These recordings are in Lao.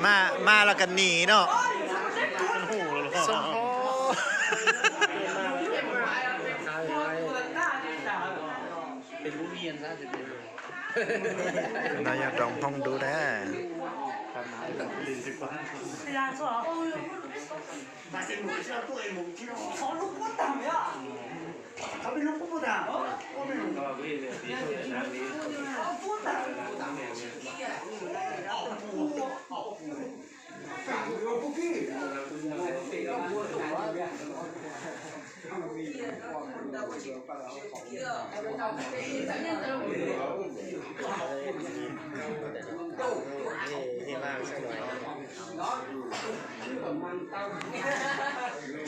ມາ ມາແລ້ວກໍໜີເນາະ. ເປັນຜູ້ຮຽນຊະ ຊິເປັນ ນາຍອາດອງພອງດູແດ່.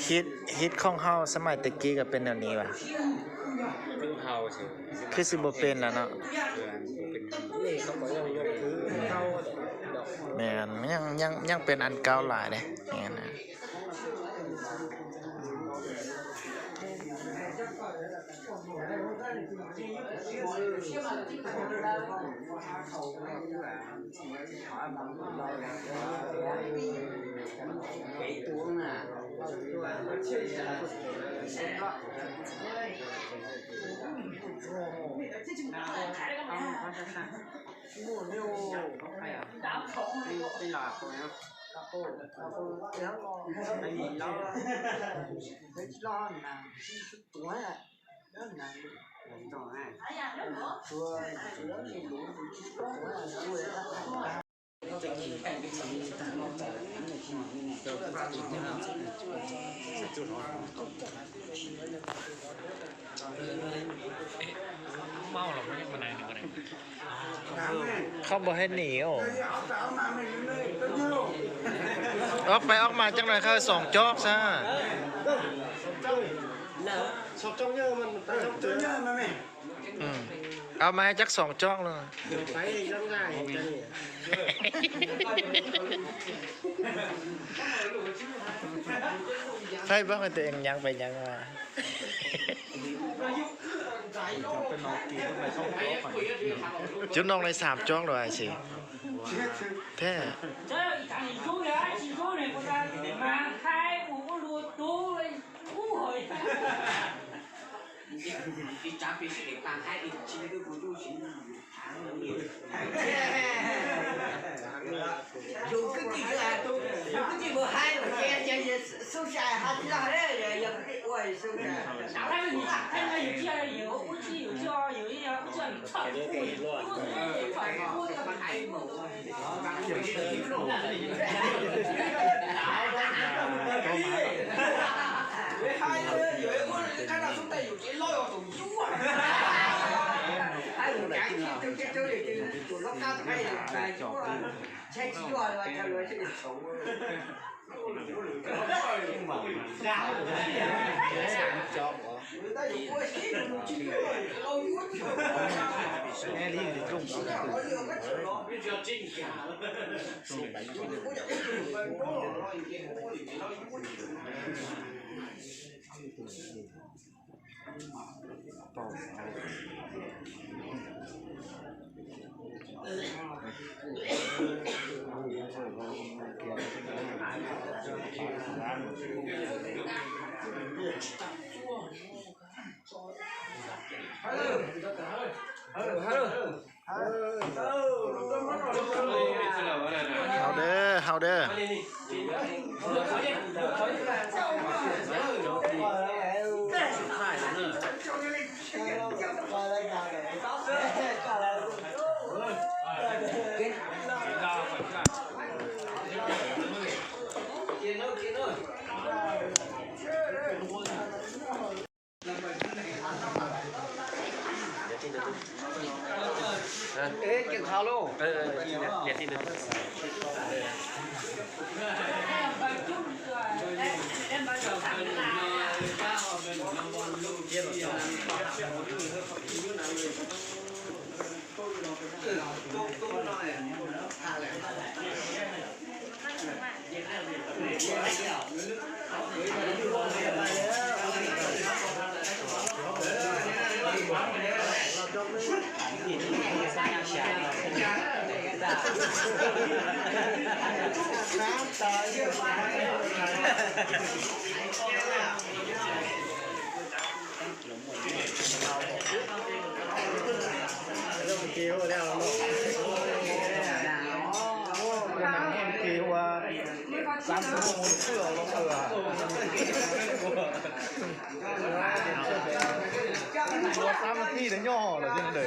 ຮີດ ຮີດຂອງເຮົາສະໄໝແຕ່ກີ້ກໍເປັນແນວນີ້ຫວາ? ຄືຊິບໍ່ເປັນແລ້ວເນາະ. ແມ່ນ ຍັງ ຍັງ ຍັງເປັນອັນເກົ່າຫຼາຍເດ້ ແມ່ນນະ. ເມົາແລ້ວມັນຍັງມານັ່ງຢູ່ບໍ່ໄດ້. ເຂົາບໍ່ໃຫ້ໜີ. ໂອ້ ອອກໄປອອກມາຈັກໜ້ອຍ ເຂົາສອງຈອກຊະ. ສອງຈອກເຍອະ ມັນໄປສອງຈອກ. ອືມ ເອົາມາໃຫ້ຈັກສອງຈອກເລີຍ. ໄປຈັ່ງໃດຈັ່ງນີ້ ໃຜບອກໃຫ້ຕົວເອງຍ່າງໄປຍ່າງມາ. ຈຸດນ້ອງໄດ້ສາມຈອກແລ້ວ ອ້າຍຊິ ແທ້. ເຮົາເດີ ເຮົາເດີ. ເອີ ກິນເຂົ້າໂລດ. ເອີ ເອີ ກິນແລ້ວ ກິນແລ້ວ. ໂຕ ໂຕນ້ອຍ ພາແລ້ວ. ນ້ຳຕາເລືອດໄຫຼ. ເລີ່ມເກວແລ້ວເນາະ. ໂອ້ ໜາວ ໂອ້ ໜາວແຮງ ເກວວ່າສາມຊົ່ວໂມງເພື່ອລົງເຮືອ ຕົວສາມນາທີໄດ້ຍໍ້ແລ້ວຈັ່ງເດີ.